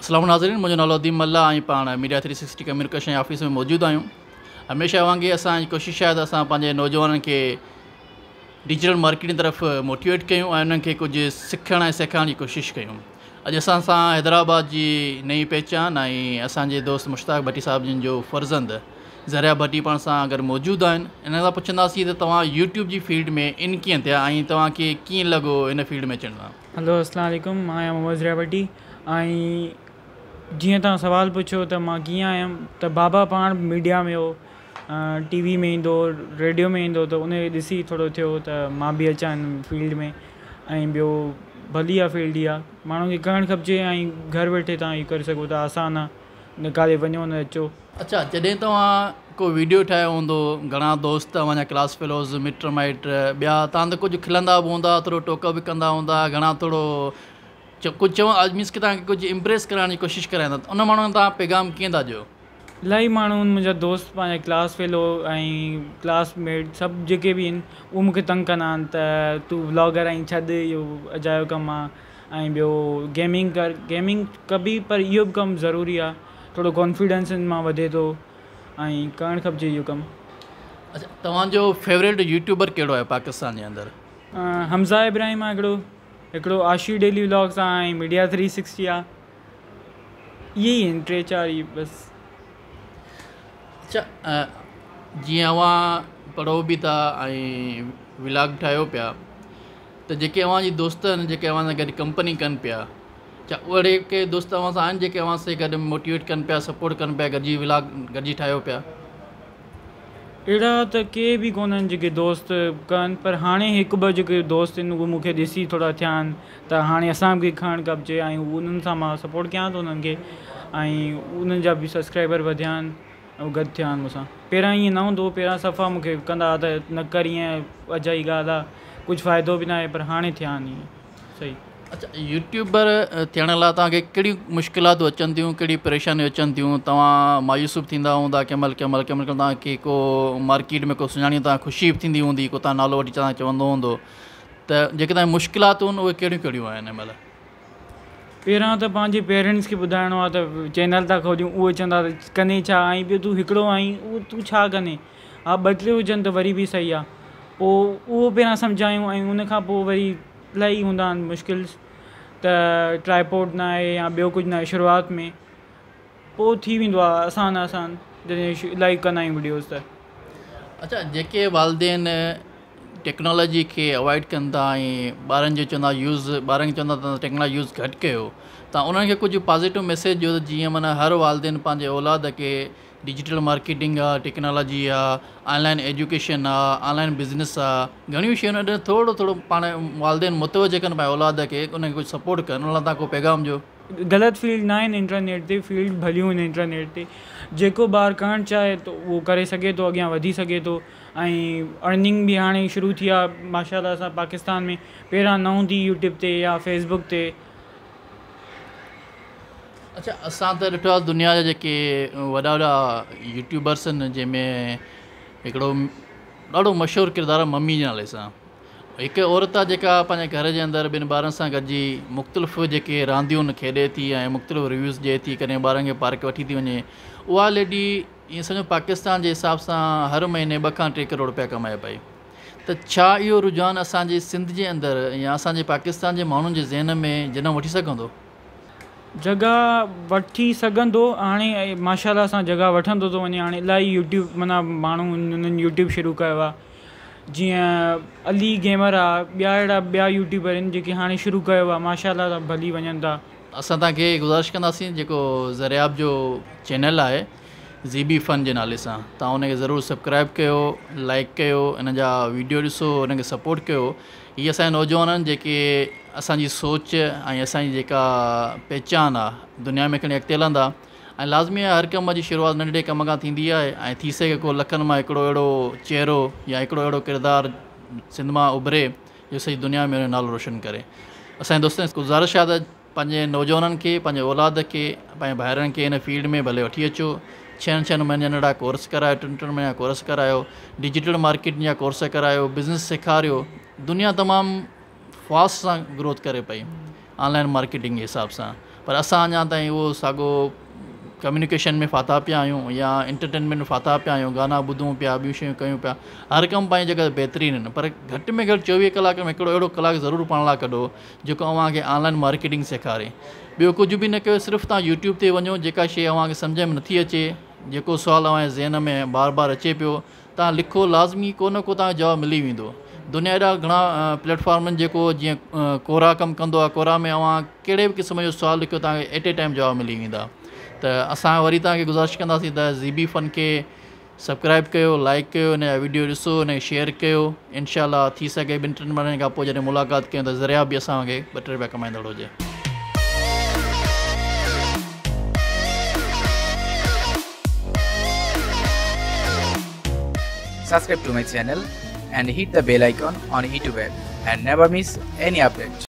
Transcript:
اسلام ناظرين، منهنجو نالو اديم ملاح ۽ پاڻ ميڊيا 360 ڪميونيڪيشن جي آفيس ۾ موجود آهيون. هميشه وانگي اسان جي ڪوشش آهي ته اسان پنهنجي نوجوانن کي ڊجيٽل مارڪيٽنگ طرف موٽيويٽ ڪيون ۽ انهن کي ڪجهه سکڻ ۽ سيکارڻ جي ڪوشش ڪيون. اڄ اسان سان حيدرآباد جي نئين پهچان ۽ اسان جي دوست مشتاق ڀٽي صاحب جن جو فرزند زرياب ڀٽي پاڻ سان گڏ موجود آهن. انهن کان پڇنداسين ته توهان يوٽيوب جي فيلڊ ۾ ان ڪيئن ٿيا ۽ توهان کي ڪيئن لڳو هن فيلڊ ۾ اچڻ سان؟ هلو اسلام عليڪم، مان آهيان محمد زرياب ڀٽي ۽ جيئن توهان سوال پڇيو ته مان ڪيئن آيم ته بابا پاڻ ميڊيا ۾ هو، ٽي وي ۾ ايندو هو، ريڊيو ۾ ايندو هو ته ان کي ڏسي ٿورو ٿيو ته مان به اچان هن فيلڊ ۾. ۽ ٻيو ڀلي آ فيلڊ اها، ماڻهن کي ڪرڻ کپجي ۽ گهر ويٺي توهان اهو ڪري سگهو ٿا، آسان آ، نه ڪاڏي وڃو نه اچو. اڇا جڏهن توهان ڪو ويڊيو ٺاهيو هوندو، گهڻا دوست اوهان جا ڪلاس فيلوز، مٽ مائٽ ٻيا توهان تي ڪجهه کلندا به هوندا، ٿورو ٽوڪ به ڪندا هوندا، گهڻا ٿورو ڪجهه چون مينس ڪي توهان کي ڪجهه امپريس ڪرائڻ جي ڪوشش ڪرائيندا ته ان ماڻهن کي توهان پيغام ڪيئن ٿا ڏيو؟ الاهي ماڻهو منهنجا دوست، پنهنجا ڪلاس فيلو ۽ ڪلاس ميٽ سڀ جيڪي به آهن اهي مون کي تنگ ڪندا آهن ته تون ولاگر آهين ڇڏ اهو اجايو ڪم آهي ۽ ٻيو گيمنگ ڪر، گيمنگ ڪبي پر اهو به ڪم ضروري آهي، ٿورو ڪانفيڊنس ان مان وڌي ٿو ۽ ڪرڻ کپجي اهو ڪم. اڇا توهان جو فيوريٽ يوٽيوبر ڪهڙو آهي پاڪستان جي اندر؟ حمزه ابراهيم آهي هڪڙو، هڪڙو عاشي ڊيلي ولاگس آهي ۽ ميڊيا 360 آهي. اهي ئي آهن ٽي چار ئي بس. اڇا جيئن اوهان پڙهو به ٿا ۽ ولاگ ٺاهيو پيا ته جيڪي اوهان جي دوست آهن جيڪي اوهان سان گڏ ڪمپني ڪن پيا ڇا اهڙي ڪي دوست اوهان سان آهن جيڪي اوهان سان گڏ موٽيويٽ ڪن پيا سپورٽ ڪن پيا گڏجي ولاگ گڏجي ٺاهيو پيا؟ اهڙا ته ڪي به ڪونهن جيڪي دوست ڪن پر هاڻي هڪ ٻه جيڪي دوست آهن اهي مون کي ڏسي ٿورا ٿيا آهن ته هاڻي اسان کي کڻڻ کپجي ۽ انهن سان مان سپورٽ ڪيان ٿو انهن کي ۽ انهن جا به سبسڪرائبر وڌيا آهن ۽ گڏ ٿيا آهن مون سان. پهريان ائين نه هوندو هو، پهريان صفا مون کي ڪندا هئا ته نه ڪر ائين اجائي ڳالهه آهي ڪجهه فائدو به ناهي پر هاڻي ٿيا آهن ائين صحيح. اڇا يوٽيوبر ٿيڻ لاء توهان کي ڪهڙيون مشڪلاتون اچن ٿيون ڪهڙيون پريشانيون اچن ٿيون توهان مايوس به ٿيندا هوندا ڪنهن مهل ڪنهن مهل ڪنهن مهل توهان کي ڪو مارڪيٽ ۾ ڪو سڃاڻي توهان خوشي به ٿيندي هوندي ڪو توهان نالو وٺي توهان چوندو هوندو ته جيڪي توهان جون مشڪلاتون آهن اهي ڪهڙيون ڪهڙيون آهن هن مهل. پهريان ته پنهنجي پيرنٽس کي ٻڌائڻو آهي ته چينل ٿا کوليون اهي چوندا ته ڪندين ڇا ۽ ٻيو تون هڪڙو آهين اهو تون ڇا ڪندين ها ٻه ٽي هجن ته وري به صحيح آهي پوء اهو پهريان سمجهايون ۽ ان کان پوء وري الاهي هوندا آهن مشڪل ته ٽرائپوڊ نه آهي يا ٻيو ڪجهه نه آهي شروعات ۾ پوء ٿي ويندو آهي آسان آسان جڏهن الاهي ڪندا آهيون وڊيوز ته. اڇا جيڪي والدين ٽيڪنالاجي کي اوائڊ ڪن ٿا ۽ ٻارن جو چوندا يوز ٻارن کي چوندا ته ٽيڪنالاجي يوز گهٽ ڪيو ته انهن کي ڪجهه پازيٽو ميسيج ڏيو ته جيئن معنيٰ هر والدين پنهنجي اولاد کي ڊجيٽل مارڪيٽنگ آ، ٽيڪنالاجي آ، آن لائن ايجوڪيشن آ، آن لائن بزنس آ، گهڻيون شيون آهن ٿورو ٿورو پاڻ والدين متوجه ڪن پنهنجي اولاد کي ان کي ڪجهه سپورٽ ڪن ان لاء توهان ڪو پيغام ڏيو. غلط فيلڊ نه آهن انٽرنيٽ تي، فيلڊ ڀليون آهن انٽرنيٽ تي، جيڪو ٻار ڪرڻ چاهي ته اهو ڪري سگهي ٿو اڳيان وڌي سگهي ٿو ۽ ارننگ به هاڻي شروع ٿي آهي ماشاء الله سان پاڪستان ۾ پهريان نه هوندي يوٽيوب تي يا فيس بڪ تي. اڇا اسان ته ڏٺو آهي دنيا جا جيڪي وڏا وڏا يوٽيوبرس آهن جنهن ۾ هڪڙو ڏاڍو مشهور ڪردار آهي ممي جي نالي سان هڪ عورت آهي جيڪا پنهنجي گهر جي اندر ٻن ٻارن سان گڏجي مختلف جيڪي رانديون آهن کيڏي ٿي ۽ مختلف ريويوز ڏئي ٿي ڪڏهن ٻارن کي پارڪ وٺي ٿي وڃي اها ليڊي ائين سمجهو پاڪستان جي حساب سان هر مهيني 2 کان 3 ڪروڙ روپيا ڪمائي پئي ته ڇا اهو رجحان اسان جي سنڌ جي اندر يا اسان جي پاڪستان جي ماڻهن جي ذهن ۾ جنم وٺي سگهندو؟ جڳهه وٺي سگهندو هاڻي ماشاء الله سان جڳهه وٺندو ٿو وڃي هاڻي الاهي يوٽيوب معنيٰ ماڻهو انهن يوٽيوب شروع ڪيو آهي جيئن علي گيمر آهي ٻيا اهڙا ٻيا يوٽيوبر آهن جيڪي هاڻي شروع ڪيو آهي ماشاء الله سان ڀلي وڃن ٿا. اسان توهان کي گذارش ڪنداسين جيڪو زرياب جو چينل آهي زي بي فن جي نالي سان توهان ان کي ضرور سبڪرائب ڪيو لائڪ ڪيو ان جا ويڊيو ڏسو ان کي سپورٽ ڪيو هي اسان جا نوجوان آهن جيڪي اسان جي سوچ ۽ اسان جي جيڪا پهچان آهي دنيا ۾ کڻي اڳتي هلندا ۽ لازمي آهي هر ڪم جي شروعات ننڍڙي ڪم کان ٿيندي آهي ۽ ٿي سگهي ڪو لکن مان هڪڙو اهڙو چهرو يا هڪڙو اهڙو ڪردار سنڌ مان اڀري جو سڄي دنيا ۾ ان جو نالو روشن ڪري. اسان جي دوستن کي گذارش آهي ته پنهنجي نوجوانن کي پنهنجي اولاد کي پنهنجي ڀائرن کي ان فيلڊ ۾ ڀلي وٺي اچو ڇهن ڇهن مهينن جا ننڍڙا ڪورس ڪرايو ٽن ٽن مهينن جا ڪورس ڪرايو ڊجيٽل مارڪيٽنگ جا ڪورس ڪرايو بزنس سيکاريو دنيا تمام فاسٽ سان گروٿ ڪري پئي آن لائن مارڪيٽنگ جي حساب سان پر اسان اڃا تائين اهو ساڳو ڪميونيڪيشن ۾ ڦاٿا پيا آهيون يا انٽرٽينمينٽ ۾ ڦاٿا پيا آهيون، گانا ٻڌون پيا، ٻيون شيون ڪيون پيا. هر ڪم پنهنجي جڳهه تي بهترين آهن، پر گهٽ ۾ گهٽ 24 ڪلاڪ ۾ هڪڙو اهڙو ڪلاڪ ضرور پاڻ لاء ڪڍو جيڪو اوهان کي آنلائن مارڪيٽنگ سيکاري. ٻيو ڪجهه به نه ڪيو، صرف توهان يوٽيوب تي وڃو، جيڪا شيء اوهان کي سمجهه ۾ نٿي اچي، جيڪو سوال اوهان جي ذهن ۾ بار بار اچي پيو، توهان لکو، لازمي ڪو نه ڪو توهان کي جواب ملي ويندو. دنيا ايڏا گهڻا پليٽ فارم آهن، جيڪو جيئن ڪورا ڪم ڪندو آهي، ڪورا ۾ اوهان ڪهڙي به قسم جو سوال لکيو، توهان کي ايٽ اي ٽائيم جواب ملي ويندا. ته اسان وري توهان کي گذارش ڪنداسين ته زي بي فن کي سبسڪرائب ڪيو، لائڪ ڪيو، ان جا وڊيو ڏسو، ان کي شيئر ڪيو. انشاء الله ٿي سگهي ٻن ٽن مهينن کان پوءِ جڏهن ملاقات ڪيون ته ذريعا به اسان کي 2-3 رپيا ڪمائيندڙ هجي. Subscribe to my channel and hit the bell icon on YouTube app and never miss any update.